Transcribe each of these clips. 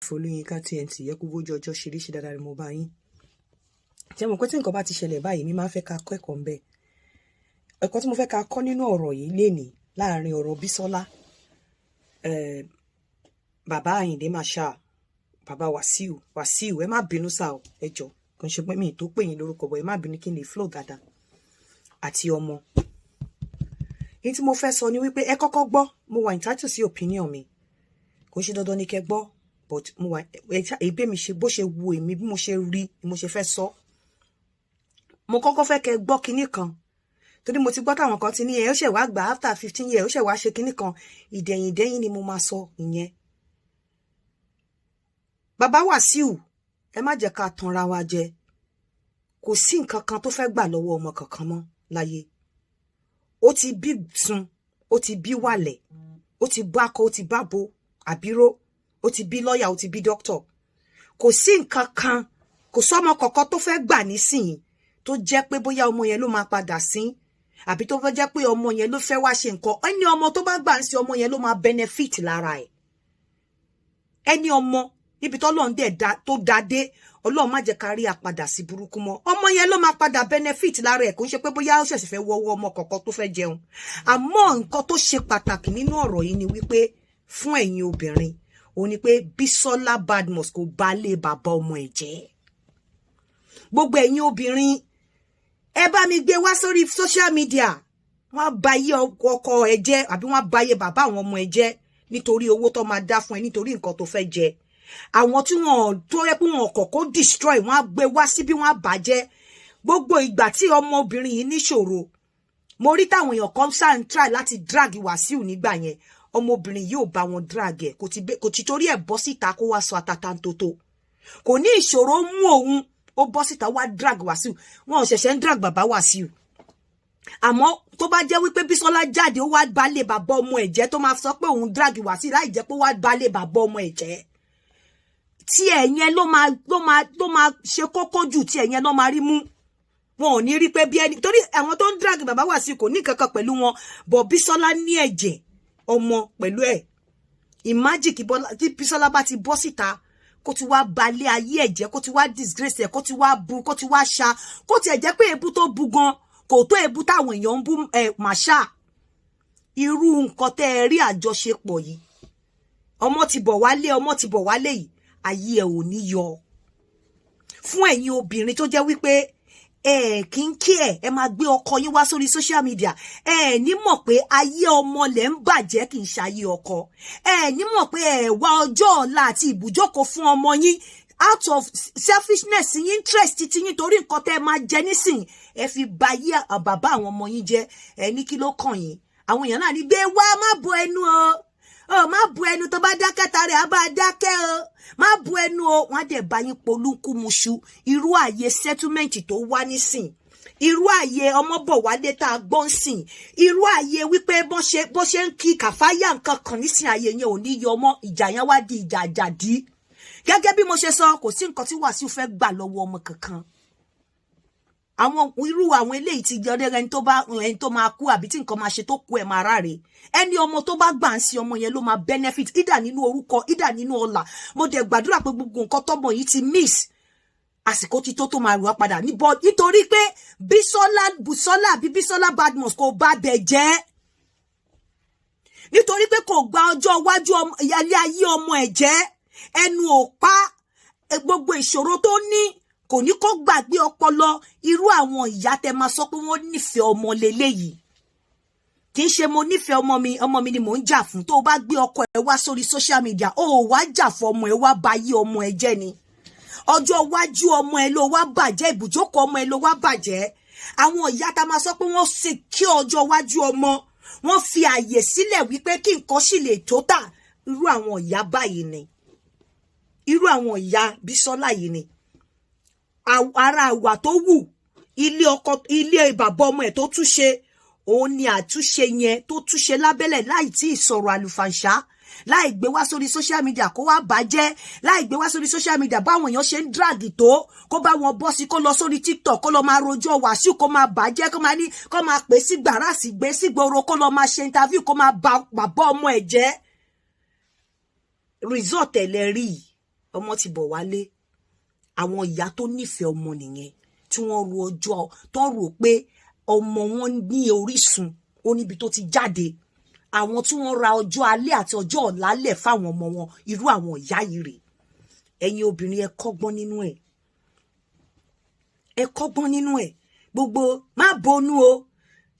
Folúyinká TNT, yẹ kó bójú ọjọ́ ṣe rí. Ṣe dáadáa ni mo bá yín? Ṣé mo pé tí nǹkan bá ti ṣẹlẹ̀ báyìí, mi máa ń fẹ́ ká kọ́ ẹ̀kọ́ ńbẹ̀. Ẹ̀kọ́ tí mo fẹ́ ká kọ́ nínú ọ̀rọ̀ yìí lénìí, láàrin ọ̀rọ̀ Bísọ́lá, bàbá Àyìndé Marshal, bàbá Wàsíù, Wàsíù, ẹ má bínú sá o, ẹ jọ, kò ń ṣe pé mi tó pè yín lórúkọ bọ̀, ẹ má bínú, kí n lè flow dáadáa àti ọmọ. Ní tí mo fẹ́ sọ ni wípé ẹ kọ́kọ́ gbọ́, mo wà entitled sí opinion mi. Kò ṣe dandan ní kẹ́ gbọ́, but mo wà ẹbí mi ṣe bó ṣe wu èmi, bí mo ṣe rí ni mo ṣe fẹ́ sọ. Mo kọ́kọ́ fẹ́ kẹ́ gbọ́ kinní kan, torí mo ti gbọ́ táwọn kan ti ní ẹ ó ṣẹ̀ wá gbà after 15 years, ó ṣẹ̀ wá ṣe kinní kan. Ìdẹ̀yìn ìdẹ́yìn ni mo máa sọ ìyẹn. Bàbá Wàsíù, ẹ má jẹ́ ká tanra wa jẹ. Kò sí nǹkan kan tó fẹ́ gbà lọ́wọ́ ọmọ kankan mọ́ láyé. Ó ti bí sun, ó ti bí wàlẹ̀, ó ti bá akọ, ó ti bá bo àbíró, ó ti bí lọ́ọ̀yà, ó ti bí dókítọ̀. Kò sí nǹkan kan, kò sọ́mọ kankan tó fẹ́ gbà nísìnyí tó jẹ́ pé bóyá ọmọ yẹn ló máa padà sí, àbí tó fẹ́ jẹ́ pé ọmọ yẹn ló fẹ́ wá ṣe nǹkan. Ẹni ọmọ tó bá gbà ń sí, ọmọ yẹn ló máa benefit lára ẹ̀. Ẹni ọmọ níbi tọ́lọ́run dẹ̀ tó da dé, Ọlọ́run má jẹ́ ká rí àpadà sí burúkú mọ́, ọmọ yẹn ló máa padà benefit lára ẹ̀. Kò ń ṣe pé bóyá ó ṣẹ̀ṣẹ̀ fẹ́ wọ́wọ́ ọmọ kọ̀ọ̀kan tó fẹ́ jẹun. Àmọ́ nǹkan tó ṣe pàtàkì nínú ọ̀rọ̀ yìí ni wípé fún ẹ̀yin obìnrin, òun ni pé Bísọ́lá Badmus kò bá lé bàbá ọmọ ẹ̀ jẹ́. Gbogbo ẹ̀yin obìnrin, ẹ bá mi gbé wá sórí social media, wọ́n á ba ayé ọkọ ẹ jẹ́, àbí wọ́n á ba ayé bàbá àwọn ọmọ ẹ jẹ́, nítorí owó tó máa dá fún ẹ, nítorí nǹkan tó fẹ́ jẹ. Àwọn tí wọ́n tó yẹ pé wọn kọ́kọ́ destroy, wọ́n á gbé wá síbí, wọ́n á bàjẹ́. Gbogbo ìgbà tí ọmọbìnrin yìí níṣòro, mo rí táwọn èèyàn kan ṣáà ń try láti drag Wàsíù nígbà yẹn. Ọmọbìnrin yìí ò bá wọn drag ẹ. Kò ti torí ẹ̀ bọ́ síta kó wá sọ atatantoto. Kò ní ìṣòro mú òun ó bọ́ síta wá drag Wàsíù. Wọn ò ṣẹ̀ṣẹ̀ ń drag bàbá Wàsíù. Àmọ́ tó bá jẹ́ wípé Bísọ́lá jáde, ó wá balẹ̀ bàbá ọmọ ẹ̀ jẹ́, tó máa sọ pé òun drag Wàsíù láì jẹ́ pé ó wá balẹ̀ bàbá ọmọ ẹ̀ jẹ́, tí ẹ̀yẹn ló máa ṣe kókó jù, tí ẹ̀yẹn ló máa rí mú. Wọn ò ní rí pé bí ẹni torí àwọn tó ń drag bàbá Wàsíù kò ní kankan pẹ̀lú wọn bọ̀. Bísọ́lá ní ẹ̀jẹ̀ ọmọ pẹ̀lú ẹ̀. Imagine kí Bísọ́lá bá ti bọ́ síta, kó ti wá balẹ̀ ayé ẹ̀jẹ̀, kó ti wá disgrace ẹ̀, kó ti wá bu, kó ti wá ṣa, kó tiẹ̀ jẹ́ pé èébú tó bu gan kò tó èébú táwọn èèyàn ń bú ẹ̀ màṣá. Irú nǹkan tẹ́ ẹ rí àjọṣepọ̀ yìí, ọmọ ti bọ̀ wálé, ọmọ ti bọ̀ wálé yìí, ayé ẹ̀ ò ní yọ. Fún ẹ̀yin obìnrin tó jẹ́ wípé ẹ kì í kí ẹ ẹ máa gbé ọkọ yín wá sórí social media, ẹ ní mọ̀ pé ayé ọmọ lẹ̀ ń bàjẹ́, kì í ṣayé ọkọ. Ẹ ní mọ̀ pé ẹ wá ọjọ́ ọ̀la àti ìbùjókòó fún ọmọ yín. Out of selfishness yín, interest ti yín, torí nǹkan tẹ́ ẹ máa jẹ nísìn, ẹ fi ba ayé bàbá àwọn ọmọ yín jẹ́. Ẹ ní kí ló kàn yín? Àwọn èèyàn náà ní gbé wá, má bo ẹnu o, ọ má bu ẹnu, tó bá dákẹ́ tara ẹ̀ á bá dákẹ́ o, má bu ẹnu o. Wọ́n á dẹ̀ bá yín polúkúmuṣu. Irú àyè settlement tó wá nísìn, irú àyè ọmọ bọ̀ wálé tá a gbọ́n sìn, irú àyè wípé bó ṣe ń kí kàfáyà nǹkan kan nísìn, àyè yẹn ò ní yọ ọmọ. Ìjà yẹn wá di ìjà àjàdí. Gẹ́gẹ́ bí mo ṣe sọ, kò sí nǹkan tí Wàsíù fẹ́ gbà lọ́wọ́ ọmọ kankan. Àwọn irú àwọn eléyìí ti jẹ ẹni tó bá ẹni tó máa kú, àbí tí nǹkan máa ṣe tó kú, ẹ máa ráre. Ẹni ọmọ tó bá gbà ń sí, ọmọ yẹn ló máa benefit, ìdà nínú orúkọ, ìdà nínú ọlà. Mo dẹ̀ gbàdúrà pé gbogbo nǹkan tọmọ yìí ti miss, àsìkò ti tó tó máa rù wá padà níbo, nítorí pé Bísọ́lá Bùsọ́lá àbí Bísọ́lá Badmus kò bá bẹ̀ jẹ́, nítorí pé kò gba ọjọ́ iwájú ilé ayé ọmọ ẹ̀ jẹ́. Ẹnu ò pa gbogbo ìṣòro tó ní, kò ní kó gbàgbé ọpọlọ. Irú àwọn ìyá tẹ máa sọ pé wọ́n nífẹ̀ẹ́ ọmọ leléyìí, kì í ṣe mo nífẹ̀ẹ́ ọmọ mi, ọmọ mi ni mò ń jà fún. Tó o bá gbé ọkọ ẹ wá sórí social media, ó wá jà fún ọmọ ẹ, wá ba ayé ọmọ ẹ jẹ́ ni. Ọjọ́ iwájú ọmọ ẹ ló wá bàjẹ́, ibùjókòó ọmọ ẹ ló wá bàjẹ́. Àwọn ìyá tá máa sọ pé wọ́n ṣe kí ọjọ́ iwájú ọmọ, wọ́n fi àyè sílẹ̀ wípé kí nǹkan sì lè tó tà, irú àwọn ìyá báyìí ni, irú àwọn ìyá Bísọ́lá yìí ni. Ara àwà tó wù, ilé ọkọ, ilé bàbá ọmọ ẹ̀ tó túnṣe, òun ni àtúnṣe yẹn tó túnṣe lábẹ́lẹ̀, láì tí ì sọ̀rọ̀ àlùfàǹṣá, láì gbé wá sórí social media kó wá bàjẹ́, láì gbé wá sórí social media báwọn èèyàn ṣe ń drag tó, kó bá wọn bọ́ sí, kó lọ sórí TikTok, kó lọ máa rojọ́ Wàsíù, kó máa bàjẹ́, kó máa ní kó máa pè sí gbàrà sí gbé sí gbòòrò, kó lọ máa ṣe interview, kó máa ba bàbá ọmọ ẹ̀ jẹ́. Result ẹ̀ lẹ rí. Ọmọ ti bọ̀ wálé. Àwọn ìyá tó nífẹ̀ẹ́ ọmọ nìyẹn, tí wọ́n ru ọjọ́ tó rò pé ọmọ wọn ní orísun, ó níbi tó ti jáde. Àwọn tí wọ́n ra ọjọ́ alẹ́ àti ọjọ́ ọ̀la lẹ̀ fáwọn ọmọ wọn, irú àwọn ìyá yìí rèé. Ẹ̀yin obìnrin, ẹ kọ́gbọ́n nínú ẹ̀, ẹ kọ́gbọ́n nínú ẹ̀. Gbogbo má bonú o,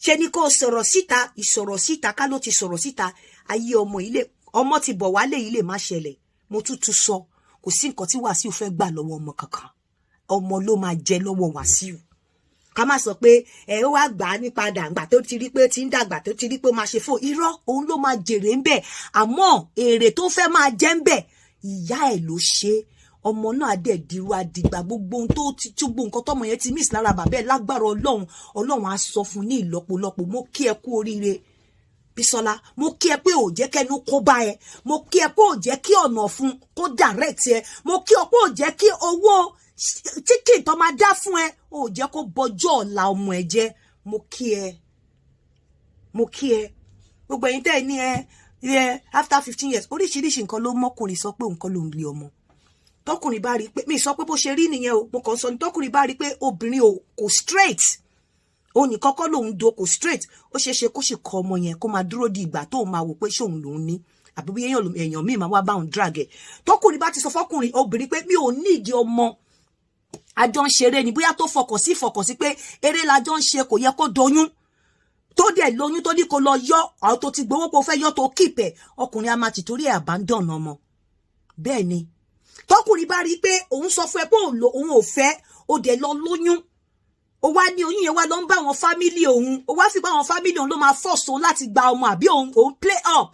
ṣe ni kó sọ̀rọ̀ síta, ìsọ̀rọ̀ síta, ká ló ti sọ̀rọ̀ síta, ayé ọmọ ilé, ọmọ ti bọ̀ wálé yìí lè má ṣẹlẹ̀. Mo tún tún sọ, kò sí nǹkan tí Wàsíù fẹ́ gbà lọ́wọ́ ọmọ kankan. Ọmọ ló máa jẹ lọ́wọ́ Wàsíù. Ká má sọ pé ẹ ó wá gbà á ní padà àgbà tó ti rí pé ó ti ń dàgbà, tó ti rí pé ó máa ṣe fún irọ́, òun ló máa jèrè ń bẹ̀. Àmọ́ èrè tó fẹ́ máa jẹ ń bẹ̀, ìyá ẹ̀ ló ṣe é. Ọmọ náà dẹ̀ dirú àdìgbà. Gbogbo ohun tó ti túbọ̀, nǹkan tọmọ yẹn ti miss lára bàbá ẹ̀, lágbára Ọlọ́run, Ọlọ́run á sọ fún ní ìlọ́pọ̀lọpọ̀. Mo kí ẹ kú oríire, Bísọ́lá. Mo kí ẹ pé ò jẹ́ kẹ́nu kó bá ẹ. Mo kí ẹ pé ò jẹ́ kí ọ̀nà fún kó direct ẹ. Mo kí ọ pé ò jẹ́ kí owó chicken tó máa dá fún ẹ, ò jẹ́ kó bọjọ́ ọ̀la ọmọ ẹ jẹ́. Mo kí ẹ, mo kí ẹ. Gbogbo ẹ̀yin tẹ́ ẹ ní ẹ ẹ after 15 years, oríṣiríṣi nǹkan ló mọ́kùnrin sọ pé nǹkan ló ń lé ọmọ. Tọkùnrin bá rí i pé, mi sọ pé bó ṣe rí nìyẹn o, mo kàn sọ ní, tọkùnrin bá rí i pé obìnrin ò kò straight, òun ní kọ́kọ́ lòun do kò straight, ó ṣeé ṣe kó sì kọ ọmọ yẹn, kó máa dúró di ìgbà tóun máa wò pé ṣóun lòun ní, àbí bí èèyàn míì máa wá bá òun drag ẹ̀. Tọkùnrin bá ti sọ fọkùnrin obìnrin pé mi ò ní ìdí ọmọ, àjọ ń ṣeré ni, bóyá tó fọkàn sí pé eré lajọ ń ṣe, kò yẹ kó doyún, tó dẹ̀ lóyún, tó ní kó lọ yọ, àwọn tó ti gbowó kó fẹ́ yọ, tó keep ẹ̀, ọkùnrin a máa ti torí ẹ̀ abandon ọmọ. Bẹ́ẹ̀ ni, tọkùnrin bá rí i pé òun sọ fún ẹ pé òun ò fẹ́, ó dẹ̀ lọ lóyún, ó wá ní oyún yẹn wá lọ ń bá àwọn family òun, ó wá fi bá àwọn family òun ló máa force òun láti gba ọmọ, àbí òun play up,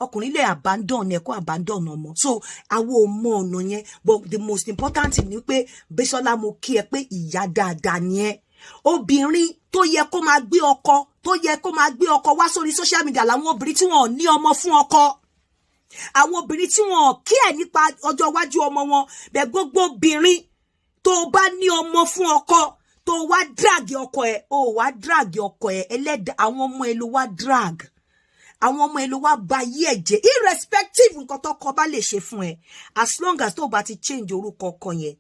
ọkùnrin lè abandon ẹ, kó abandon ọmọ. So àwọn ò mọ ọ̀nà yẹn, but the most important thing ni pé, Bísọ́lá, mo kí ẹ pé ìyá dáadáa ni ẹ. Obìnrin tó yẹ kó máa gbé ọkọ, tó yẹ kó máa gbé ọkọ wá sórí social media, làwọn obìnrin tí wọn ò ní ọmọ fún ọkọ, àwọn obìnrin tí wọn ò kí ẹ nípa ọjọ́ iwájú ọmọ wọn. Bẹ́ẹ̀, gbogbo obìnrin tó bá ní ọmọ fún ọkọ, tó wá drag ọkọ ẹ, ó wá drag ọkọ ẹ, ẹlẹ́dàá àwọn ọmọ ẹ ló wá drag, àwọn ọmọ ẹ ló wá ba yí ẹ jẹ́. Irrespective nǹkan tọkọ bá lè ṣe fún ẹ, as long as tó bá ti change orúkọ ọkọ yẹn,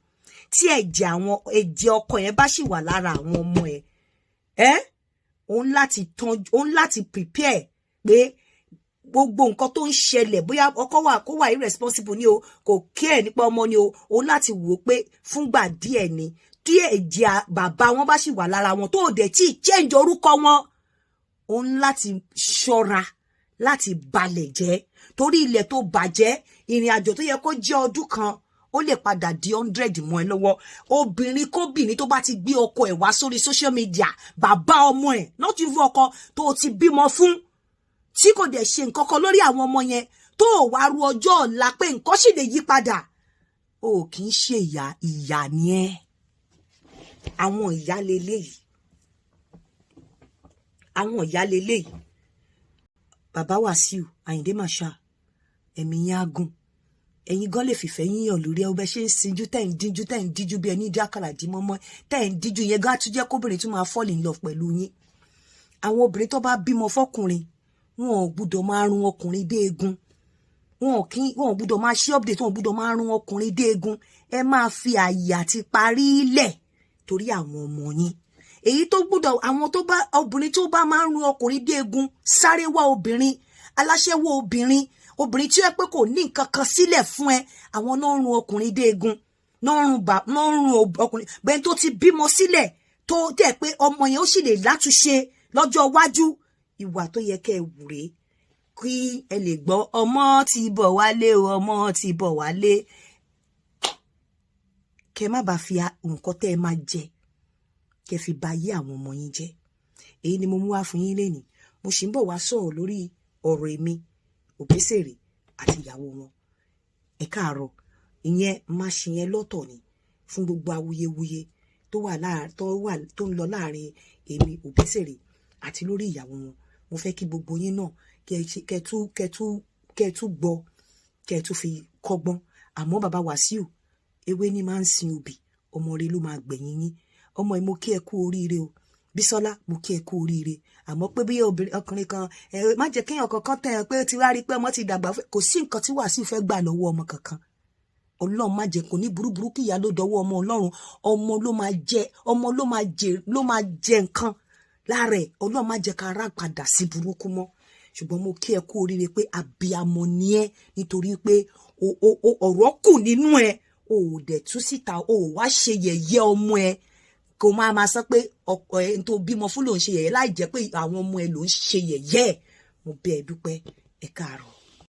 tí ẹ̀jẹ̀ àwọn ẹ̀jẹ̀ ọkọ yẹn bá sì wà lára àwọn ọmọ ẹ, ẹ òun láti tán, òun láti prepare pé gbogbo nǹkan tó ń ṣẹlẹ̀, bóyá ọkọ wà kó wà irresponsible ni o, kò care nípa ọmọ ni o, òun láti wò ó pé fúngbà díẹ̀ ni. Tí ẹ̀jẹ̀ bàbá wọn bá sì wà lára wọn, tó dẹ̀ tí change orúkọ wọn, òun láti ṣọ́ra láti balẹ̀ jẹ́, torí ilẹ̀ tó bàjẹ́, ìrìn àjò tó yẹ kó jẹ́ ọdún kan, ó lè padà di 100 mọ́ ẹ lọ́wọ́. Obìnrin kóbìnrin tó bá ti gbé ọkọ ẹ̀ wá sórí social media, bàbá ọmọ ẹ̀, not even ọkọ tó ti bímọ fún, tí kò dẹ̀ ṣe nǹkan kan lórí àwọn ọmọ yẹn, tó wá ru ọjọ́ ọ̀la pé nǹkan sì lè yí padà, o kì í ṣe ìyá, ìyá ni ẹ́. Àwọn ìyá leléyìí, àwọn ìyá leléyìí. Bàbá Wàsíù Àyìndé Marshal, ẹ̀mí yín á gùn. Ẹ̀yin gan lè fìfẹ́ yíyàn lórí ẹ. Bẹ ṣe ń sinjú, tẹ́ ń díjú, tẹ́ ń díjú bí ẹni dákàrà dí mọ́mọ́, tẹ́ ń díjú yẹn gan á tún jẹ́ kóbìnrin tún máa fall in love pẹ̀lú yín. Àwọn obìnrin tó bá bímọ fọkùnrin, wọn ò gbúdọ̀ máa run ọkùnrin dé egun. Wọn ò kí, wọn ò gbúdọ̀ máa ṣe update, wọn ò gbúdọ̀ máa run ọkùnrin dé egun. Ẹ máa fi àyè àti parí lẹ̀ torí àwọn ọmọ yín. Èyí tó gbúdọ̀, àwọn tó bá, obìnrin tó bá máa ń run ọkùnrin dé egun, sáré wá obìnrin aláṣẹ́wó, obìnrin, obìnrin tí ó yẹ pé kò ní nǹkan kan sílẹ̀ fún ẹ. Àwọn náà ń run ọkùnrin dé egun, náà ń run bà, náà ń run ọkùnrin bẹ́ẹ̀ tó ti bímọ sílẹ̀, tó jẹ́ pé ọmọ yẹn ó sì lè látúnṣe lọ́jọ́ iwájú. Ìwà tó yẹ kẹ́ ẹ wù rèé, kí ẹ lè gbọ́ ọmọ ti bọ̀ wálé o, ọmọ ti bọ̀ wálé. Kẹ́ má bàa fi nǹkan tẹ́ ẹ máa jẹ, kẹ́ fi ba ayé àwọn ọmọ yín jẹ́. Èyí ni mo mú wá fún yín lénìí. Mo sì ń bọ̀ wá sọ̀rọ̀ lórí ọ̀rọ̀ èmi Òbésèré àti ìyàwó wọn. Ẹ káàárọ̀. Ìyẹn má ṣe yẹn lọ́tọ̀ ni fún gbogbo awuyewuye tó wà láàrin, tó wà, tó ń lọ láàrin èmi Òbésèré àti lórí ìyàwó wọn. Mo fẹ́ kí gbogbo yín náà kẹ́ tú gbọ́, kẹ́ tú fi kọ́gbọ́n. Àmọ́ bàbá Wàsíù, ewé ní máa ń sin obì, ọmọ rẹ ló máa gbẹ̀yìn yín. Ọmọ yìí, mo kí ẹ kú oríire o. Bísọ́lá, mo kí ẹ kú oríire. Àmọ́ pé bí obìnrin, ọkùnrin kan, ẹ má jẹ́ kéèyàn kankan tẹ̀ ẹ́ pé ti wá rí pé ọmọ ti dàgbà. Kò sí nǹkan tí Wàsíù fẹ́ gbà lọ́wọ́ ọmọ kankan. Ọlọ́run má jẹ́ kò ní burúburú kí ìyá ló dọwọ́ ọmọ. Ọlọ́run, ọmọ ló máa jẹ, ọmọ ló máa jẹ, ló máa jẹ nǹkan lára ẹ̀. Ọlọ́run má jẹ́ ká rà padà sí burúkú mọ́. Ṣùgbọ́n mo kí ẹ kú oríire pé abiyamọ ni ẹ, nítorí pé ọ̀rọ̀ kù nínú ẹ, o ò dẹ̀ tú síta, o ò wá ṣe yẹ̀yẹ́ ọmọ ẹ, kò máa máa sọ pé ọkọ ẹ tó bímọ fún ló ń ṣe yẹ̀yẹ́, láì jẹ́ pé àwọn ọmọ ẹ ló ń ṣe yẹ̀yẹ́. Mo bẹ̀ ẹ́ dúpẹ́. Ẹ káàárọ̀.